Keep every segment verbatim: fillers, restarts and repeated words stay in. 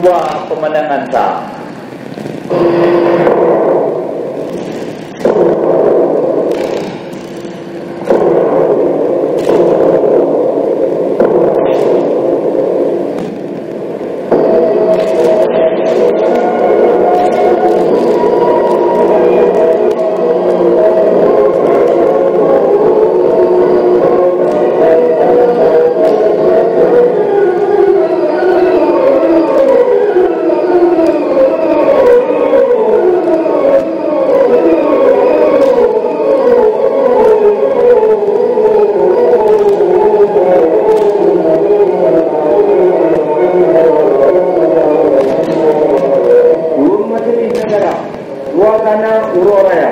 Pemandangan sa. Ureuëng majelis negara, suasana uroe raya,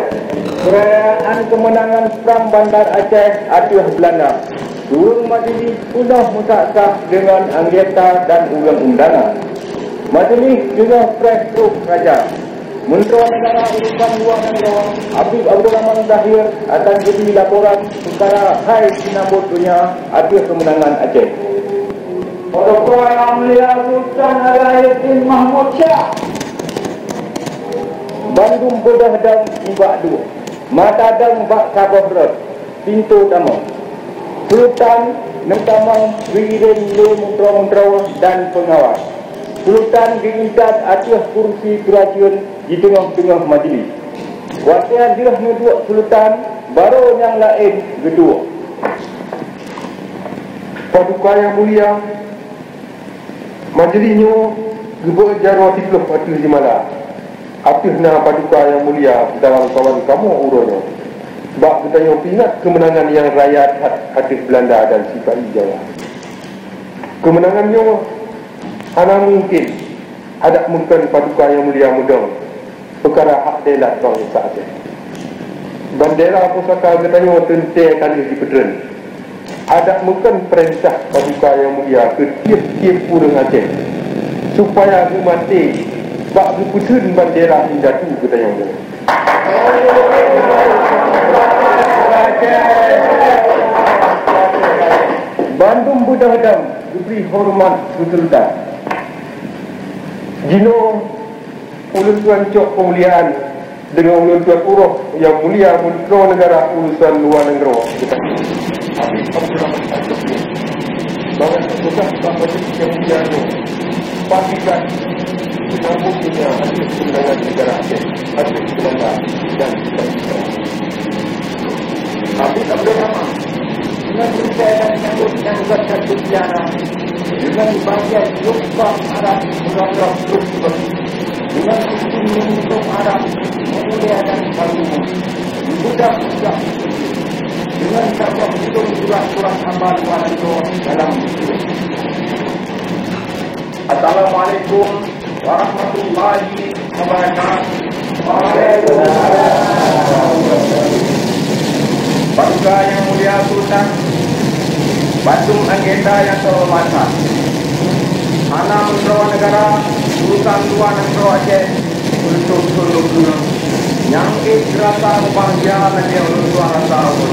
peurayaan keumeunangan Prang Bandar Aceh ateueh Beulanda. Ureuëng majelis peunoh meusak-sak deungon anggota dan ureuëng undangan. Majelis deungoe preh trok raja. Meuntroe Negara Urusan Luwa Nanggroe, Habib Abdul Rahman Zahir, akan geubri laporan peukara hai sinambot donya ateueh keumeunangan Aceh. Pada Yang Mulia Sultan Al-Aidin Mahmud Syah. Bandum beudôh dong nibak duek, mata dong bak saboh rot. Pintoe tamong. Sultan neutamong geuiréng lé meuntroe-meuntroe dan peungawas. Sultan geuintat ateueh kursi peurajeuen di teungoh-teungoh majelis. Watée lheueh neuduek Sultan, barô nyang laén geuduek. Paduka nyang mulia, majelis nyoe geubeuet jaroe siplôh ateueh jeumala. Ateueh na paduka nyang mulia dalam kawan kamoe uroe nyoe, bak geutanyoe peuingat keumeunangan nyang raya that ateueh Beulanda dan sipa-i Jawa. Keumeunangan nyoe hana mungken adak meukon paduka nyang mulia meudong peukara hak deulat bansa Aceh. Bandera pusaka geutanyoe teuntée ka lheueh jipeutreun. Adak meukon peurintah paduka nyang mulia keu tieb-tieb ureuëng Aceh, supaya geumaté bak geupeutheun bandera indatu geutanyoe nyoe. Bandum beudôh dong geubri horeumat keu sultan. Jinoe ulôn tuan cok peumuliaan deungon ulôn tuan uroe nyang mulia Meuntroe Neugara Urusan Luwa Nanggroe. Habib Abdurrahman Al-Qasimi, bangat peugah bak majelis nyang mulia nyoe, pastikan menyambut dunia hadir kemenangan negara Aceh, hadir kemenangan dan cita-cita. Habib Abdurrahman, dengan berita dan menyambut yang bukan satu biara, dengan bahagia hidup bang arah beragam terus seperti dengan sistem menghitung arah memuliakan kamu, mudah-mudah dengan sabar hidup surat-surat hamba luar dalam hidup. Assalamualaikum warahmatullahi wabarakatuh. Paduka Yang Mulia Sultan, bandum anggota nyang teuhoreumat, hana Meuntroe Neugara Urusan Luwa Nanggroe Aceh, untuk seuluruh dunia nyang ék rasa mubahgia lagée ulôn tuan rasa ulôn.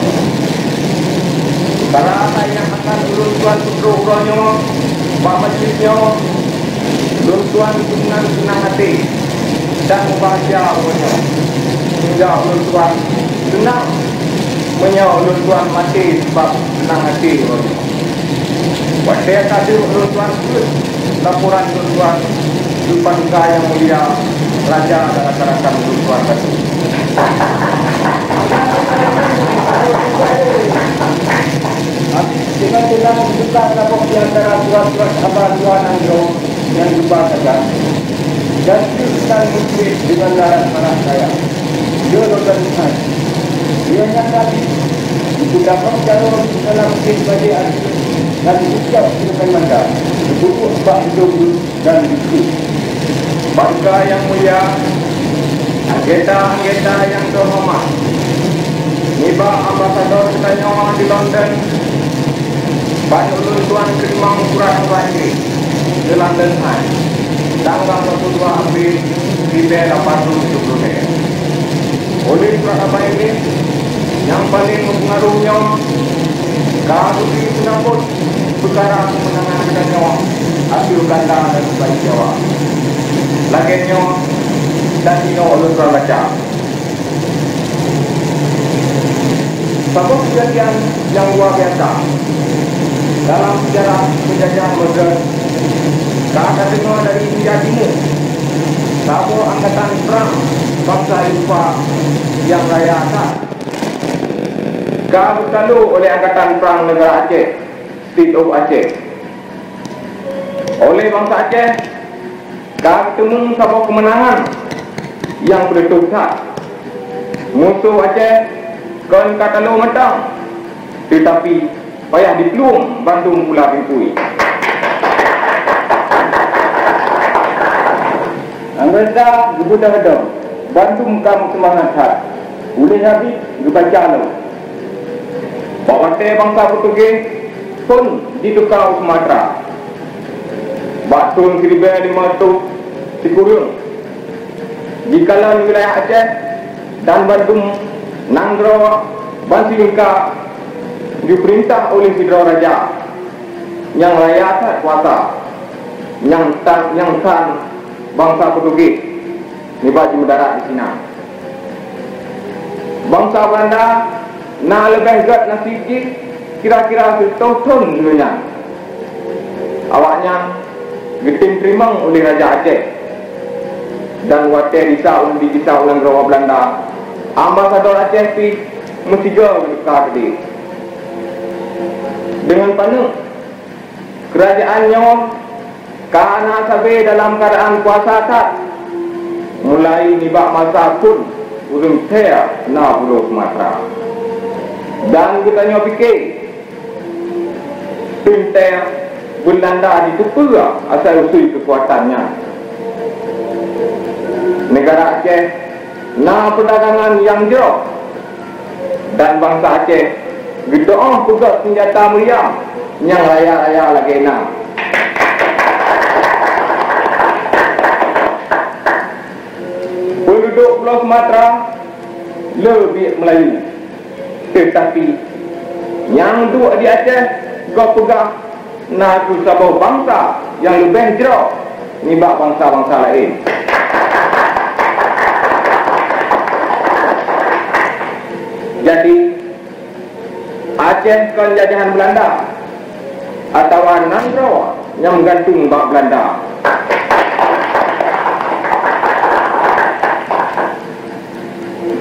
Peukara nyang akan ulôn tuan peutrok uroe nyoe bak majelis nyoe, ulôn tuan seunang-seunang até dan mubahgia uroe nyoe, sehingga ulôn tuan seunang meunyoe ulôn tuan maté sabab seunang até uroe nyoe. Watée ka deuh ulôn tuan peuet laporan ulôn tuan keu paduka nyang mulia raja dan rakan-rakan ulôn tuan tadi. Dengan tenang buka sabab di antara surat-surat haba luwa nanggroe nyang geuba sagai, dan treuk tan meutuléh deungon larat parah kaya. Nyoe lôn tuan ingat, nyoe nyang ka jih, geupeudamong jaroe dalam keuh bajée até dan geucok keureupén mata, geupeubuet bak hidông ulôn dan geukheun. Paduka nyang mulia, anggota-anggota nyang teuhoreumat, nibak ambasador geutanyoe di London, ban ulôn tuan teurimong surat haba Inggréh keu London Times, tanggai dua puluh dua April ribée lapan reutôh tujoh puluh lhée. Oleh surat haba Inggréh nyang paleng meupeungaruh nyoe ka geubri peungampôn peukara keumeunangan geutanyoe Akhir Belanda dan Melayu Jawa. Lagée nyoe dan inoe ulôn tuan baca. Saboh keujadian nyang luwa biasa dalam seujarah peunjajahan modern ka tadeungoe dari India Timu. Saboh angkatan prang bansa Eropa nyang raya that ka geutalo oleh angkatan prang neugara Aceh, State of Aceh. Oleh bansa Aceh ka geuteumeung saboh keumeunangan nyang peureutôh that. Musoh Aceh kon ka talo mantong, teutapi payah jiplueng bandum pula bingkui. Anggota geubeudôh dong, bandum ka meuseumangat that. Ulée Habib geubaca lom. Bak watée bansa Portugis phon jituka u Sumatra. Bak thon siribée limong reutôh sikureueng, jikalon wilayah Aceh dan bandum nanggroe bansilingka jipeurintah oleh sidroe raja nyang raya that kuasa, nyang tan, nyang tan bansa Portugis nibak jimeudarat di sinan. Bansa Belanda na leubeh gét nasib jih kira-kira sireutoh thon lheueh nyan. Awaknyan geutem teurimong uleh Raja Aceh, dan watée jisa u, jisa u nanggroe Belanda, ambasador Aceh pih meusigoe geuteuka keudeh. Deungon paneuk, keurajeuen nyoe ka na sabe dalam keuadaan kuasa that, mulai nibak masa phon ureuëng Thèe na pulo Sumatra. Dan geutanyoe pike, teuntèe Beulanda jiteupeue asai usui keukuatan nyan. Neugara Aceh na peudagangan nyang jroh, dan bansa Aceh geutu'oh peugöt seunjata meuriam nyang raya-raya lagée na. Peunduduek Pulo Sumatra le biet Meulayu, teutapi nyang duek di Aceh gob peugah na kheueh saboh bansa nyang leubeh jroh nibak bansa-bansa laén. Jadi, Aceh kon jajahan Beulanda, atawa nanggroe nyang meugantung bak Beulanda.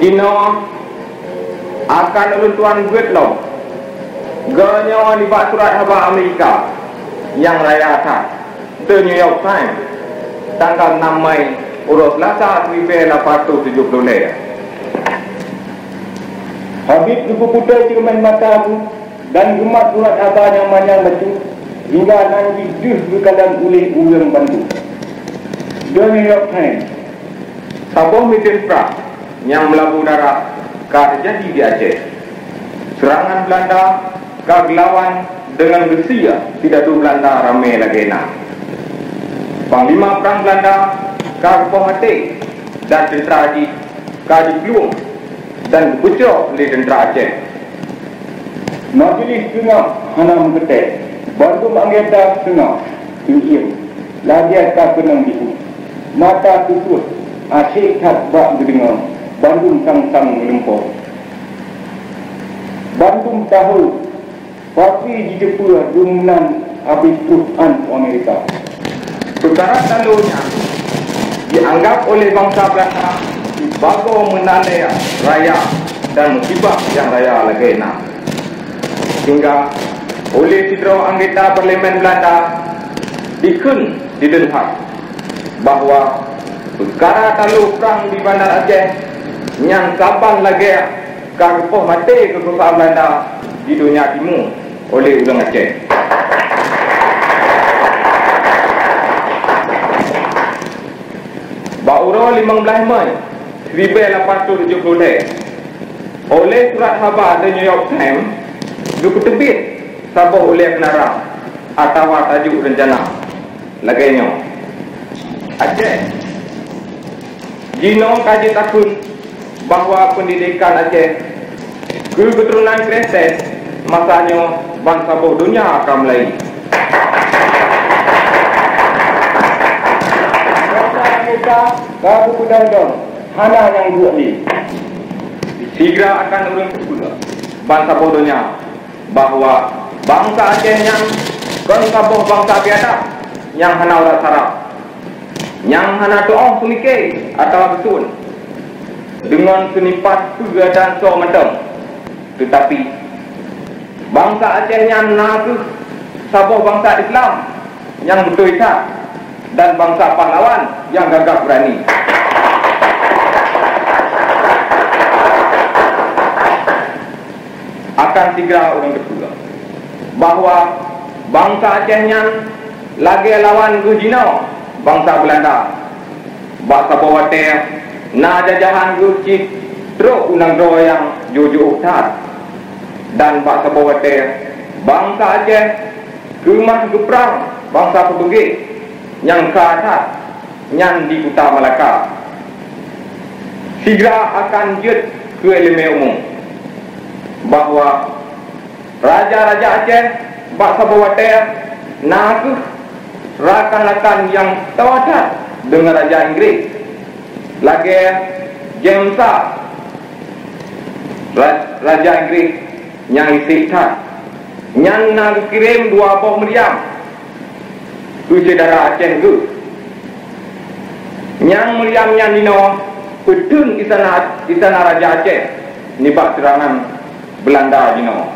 Jinoe akan ulôn tuan beuet lom. Geuh nyoe nibak surat haba Amerika nyang raya that, The New York Times, tanggal enam Mei, uroe Selasa, siribée lapan ratus tujoh ploh lhée. Habib geupeuputôh ceureumen mata geuh dan geumat surat haba nyang manyang bacut, hingga nan jih deuh geukalon uleh ureuëng bandum. The New York Times. Saboh mideuen prang nyang meulabu darah ka teujadi di Aceh. Seurangan Beulanda ka geulawan deungon geusie sidadu Beulanda ramé lagée na. Panglima prang Beulanda ka geupoh maté dan teuntra jih ka jiplueng dan geubeucrok lé teuntra Aceh. Majeulih teungoh hana meukeutée, bandum anggota teungoh teuiem lagée ka keunong jihu. Mata teupeuet, asék that bak geudeungoe, bandum sang-sang meulumpoe. Bandum tahu, pakri jiteupeue deungon habéh troh án u Amerika. Peukara talo nyan jianggab oleh bansa Beulanda sibagoe meunalée raya dan musibah nyang raya lagée na. Sehingga oleh sidroe anggota parlemen Beulanda dikheun di Deunhak bahwa peukara talo prang di Banda Aceh nyang saban lagée ka geupoh maté keukuasaan Beulanda di donya timu oleh ureuëng Aceh. Bak uroe limong blaih Mei siribée lapan ratus tujoh ploh lhée, oleh surat haba The New York Times geupeuteubiet saboh ulée keunara atawa tajuk reuncana lagée nyoe, Aceh. Jinoe ka jitakheun bahwa peundidekan Aceh keu keuturonan Kristen masa nyoe ban saboh donya ka mulai. Ka geupeudong-dong, hana nyang buet lé. Sigra akan ureuëng teupeue ban saboh donya bahwa bansa Aceh nyan kon saboh bansa biadab nyang hana urat saraf, nyang hana tuoh seumike atawa geusun deungon seunipat peue dan soe mantong. Teutapi, bansa Aceh nyan na kheueh saboh bansa Islam nyang beutôi that dan bansa pahlawan nyang gagah beurani. Akan sigra ureuëng teupeue bahwa bansa Aceh nyan lagée lawan geuh jinoe bansa Beulanda. Bak saboh watée na jajahan geuh cit trok u nanggroe nyang jôk-jôk that, dan bak saboh watée bansa Aceh keumah geuprang bansa Portugis nyang kha that nyan di Kuta Malaka. Sigra akan jeuet keu iéleumé umum bahwa raja-raja Aceh bak saboh watée na kheueh rakan-rakan nyang tawa that deungon Raja Inggris, lagée James sa, ra-, Raja Inggris nyang hisek that. Nyan na geukirém dua boh meuriam keu syedara Aceh geuh. Nyang meuriam nyan jinoe peuteun istana, istana Raja Aceh nibak seurangan Beulanda jinoe.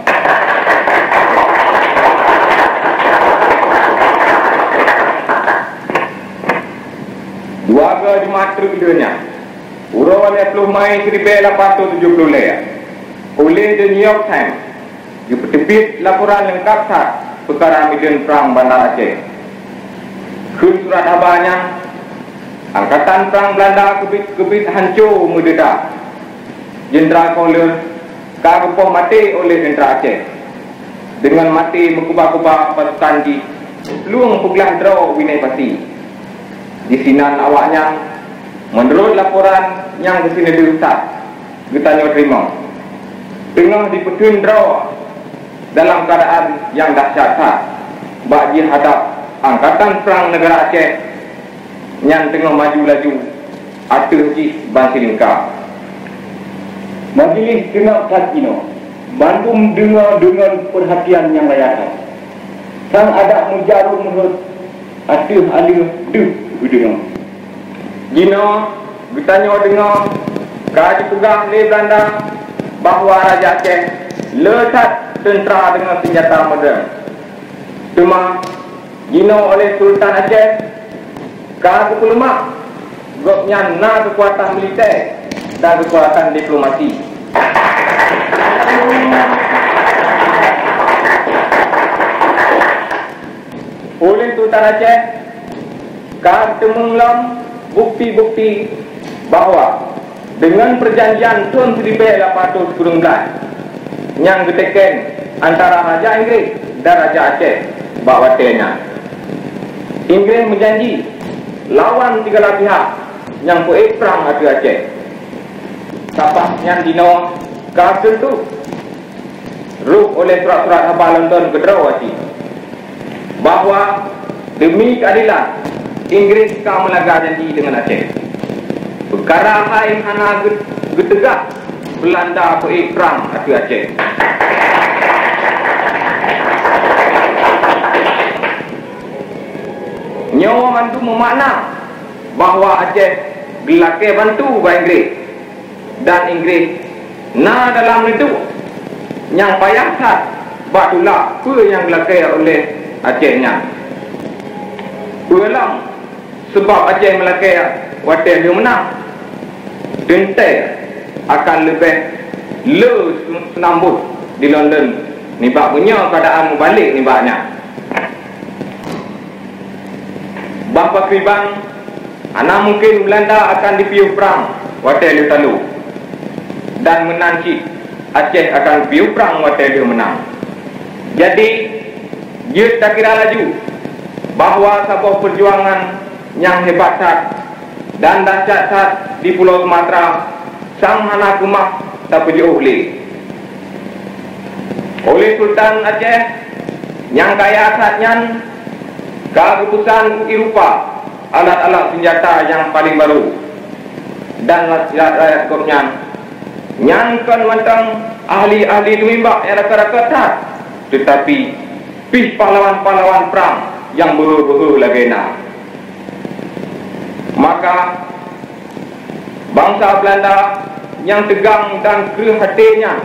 Dua go Jumat treuk lheueh nyan, uroe lhée ploh Mei siribée lapan ratus tujoh ploh lhée, uléh The New York Times, geupeuteubiet laporan leungkab that peukara mideuen prang Banda Aceh. Kheun surat haba nyan, angkatan prang Beulanda keubiet-keubiet hanco meudeuda. Jenderal Kohler ka geupoh maté oleh tentara Aceh. Deungon maté meukuba-kuba pasukan jih, lueng peuglah droe u Binéh Pasi. Disinan awaknyan, meunurot laporan nyang geusineudeuh that, geutanyoe teurimong, teungoh jipeutheun droe dalam keuadaan nyang dahsyat that bak jihadab angkatan prang neugara Aceh nyang teungoh maju laju ateueh jih ban silingka. Majelis seunab that jinoe, bandum deungoe deungon peurhatian nyang raya that. Sang adak meujaroe meuheuet ateueh aleueh deuh geudeungoe. Jinoe geutanyoe deungoe ka jipeugah lé Beulanda bahwa Raja Aceh le that teuntra deungon seunjata modern. Teuma jinoe oleh Sultan Aceh ka geupeuleumak, gobnyan na keukuatan militée dan keukuatan diplomasi. Oleh Sultan Aceh ka teumong lom bukti-bukti bahwa deungon peujanjian thon siribée lapan ratus kureueng blaih nyang geuteken antara Raja Inggris dan Raja Aceh bak watée nyan, Inggris meujanji lawan sigala pihak nyang peuék prang ateueh Aceh. Sabab nyan jinoe ka teuntée rôh oleh surat-surat haba London keudroe cit bahwa demi keuadelan, Inggris ka meulaga janji deungon Aceh. Peukara hai hana geu-, geuteugah Beulanda peuék prang ateueh Aceh. Nyoe mandum meumakna bahwa Aceh geulakée bantu bak Inggris. Dan Inggris na dalam neuduek nyang payah that bak tulak peue nyang geulakée oleh Aceh nyan. Peue lom seubab Aceh meulakée watée lheueh meunang? Teuntée akan leubeh le seunambot di London nibak meunyoe keuadaan meubalek nibak nyan. Bah pakriban, hana mungken Beulanda akan jipiôh prang watée lheueh talo, dan meunan cit Aceh akan jipiôh prang watée lheueh meunang. Jadi, jeuet takira laju bahwa saboh peujuangan nyang hebat that dan dahsyat that di Pulo Sumatra sang hana keumah tapeujiôh lé. Oleh Sultan Aceh nyang kaya that nyan ka geupesan u Eropa alat-alat seunjata nyang paleng barô, dan rakyat-rakyat gobnyan nyan kon mantong ahli-ahli teumimbak nyang rakeut-rakeut that, teutapi pih pahlawan-pahlawan prang nyang beuhe-beuhe lagée na. Maka, bansa Beulanda nyang teugang dan kreueh até nyan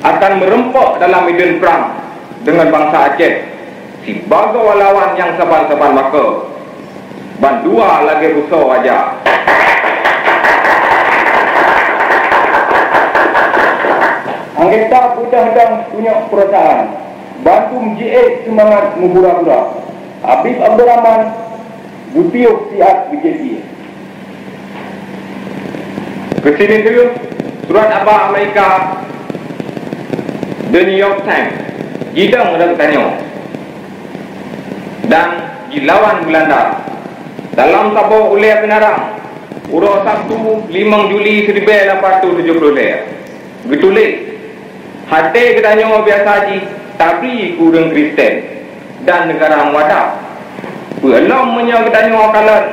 akan meurumpok dalam medan prang deungon bansa Aceh sibagoe lawan nyang saban-saban makeu. Bandua lagée busoe aja. Anggota beudoh dong tunyok peurasaan, bandum jiék seumangat meubura-bura. Habib Abdurrahman geupiôh siat geujép ié. Keusinan teuh, surat haba Amerika, The New York Times, jidong lam tanyoe dan jilawan Beulanda dalam saboh ulée peunarang, uroe Sabtu, limong Juli siribée lapan ratus tujoh ploh lhée. Geutuléh, "Até geutanyoe biasa jih tabri keu ureuëng Kristen dan neugara meuadab. Peue lom meunyoe geutanyoe kalon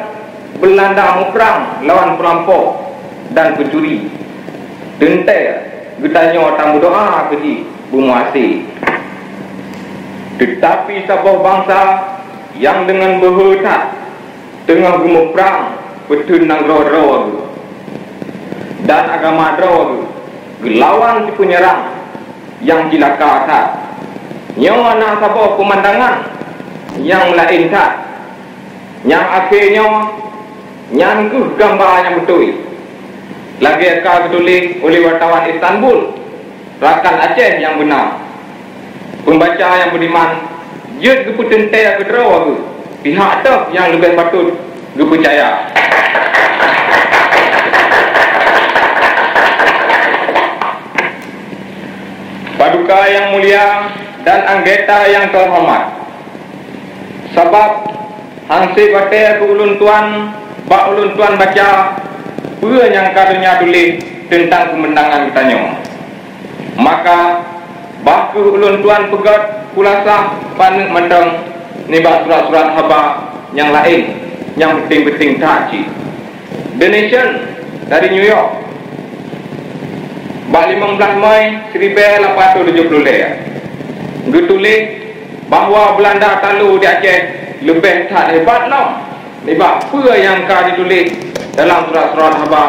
Beulanda muprang lawan peurampok dan peucuri? Teuntée geutanyoe tameudoá keu jih beumeuaséh." Teutapi saboh bansa nyang deungon beuhe that teungoh geumuprang peuteun nanggroe droe geuh dan agama droe geuh geulawan sipeunyerang nyang cilaka that. Nyoe na saboh peumandangan nyang laén that. Nyang akhé nyoe, nyan kheueh gamba nyang beutôi. Lagée ka geutuléh oleh wartawan Istanbul, rakan Aceh nyang beuna. Peumbaca nyang beudiman, jeuet geupeuteuntée keudroe geuh pihak toh nyang leubeh patôt geupeucaya. Paduka nyang mulia dan anggota nyang teuhoreumat, sabab hana sép watée keu ulôn tuan bak ulôn tuan baca peue nyang ka donya tuléh teuntang keumeunangan geutanyoe. Maka, bah kheueh ulôn tuan peugét khulasah paneuk mantong nibak surat-surat haba nyang laén nyang peunteng-peunteng that cit. The Nation dari New York, bak limong blaih Mei siribée lapan ratus tujoh ploh lhée, geutuléh bahwa Beulanda talo di Aceh leubeh that hebat lom nibak peue nyang ka jituléh dalam surat-surat haba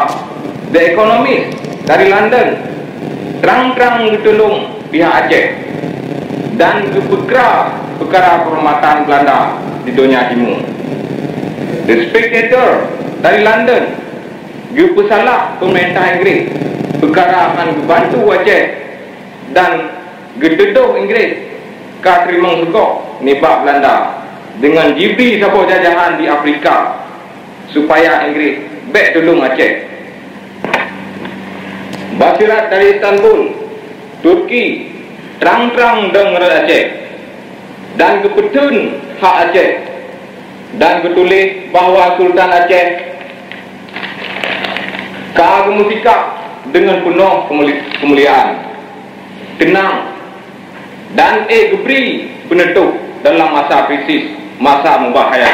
The Economist dari London, trang-trang geutulông pihak Aceh dan geupeukra peukara keuhormatan Beulanda di donya jimeuet. The Spectator dari London geupeusalah peumeurintah Inggréh peukara hana geubantu Aceh dan geuteudoh Inggréh ka teurimong seugok nibak Beulanda deungon jibri saboh jajahan di Afrika supaya Inggréh bék tulông Aceh. Bak surat dari Istanbul, Turki, trang-trang dong rot Aceh dan geupeutheun hak Aceh dan geutuléh bahwa Sultan Aceh ka geumeusikap deungon peunoh keumuli-, keumuliaan, teunang, dan ék geubri peuneutôp dalam masa krisis, masa mubahaya.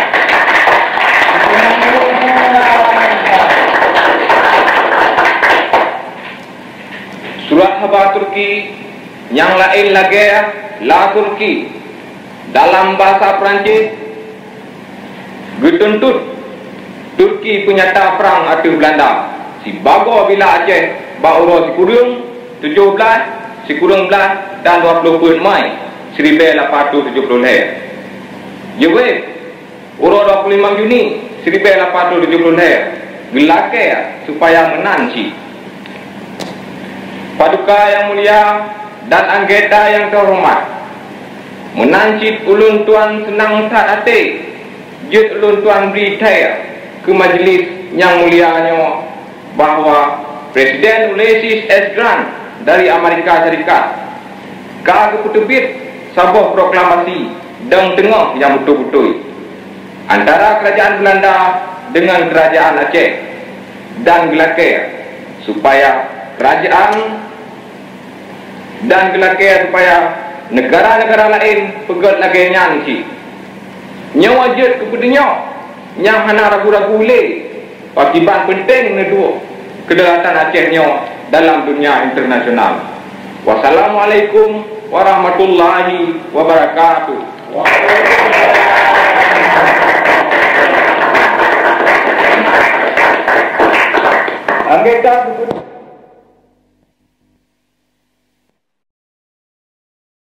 Surat haba Turki nyang laén lagée La Turquie dalam bahasa Perancis geutuntut Turki peunyata prang ateueh Beulanda sibagoe bila Aceh bak uroe sikureueng tujoh blaih, sikureueng blaih dan dua ploh peuet Mei siribée lapan ratus tujoh ploh lhée. Jeuet, uroe dua ploh limong Juni siribée lapan ratus tujoh ploh lhée geulakée supaya meunan cit. Paduka nyang mulia dan anggota nyang teuhoreumat, meunan cit ulôn tuan seunang that até jeuet ulôn tuan bri thée keu majelis nyang mulia nyoe bahwa Presiden Ulysses S Grant dari Amerika Syarikat ka geupeuteubiet saboh proklamasi dong teungoh nyang beutôi-beutôi antara Keurajaan Beulanda deungon Keurajaan Aceh dan geulakée supaya keurajaan dan geulakée supaya neugara-neugara laén peugét lagée nyan cit. Nyoe jeuet keu peutunyok Nyang hana ragu-ragu lé, pakiban penting neuduek keudaulatan Aceh nyoe dalam dunia internasional. Wassalamualaikum warahmatullahi wabarakatuh. Anggota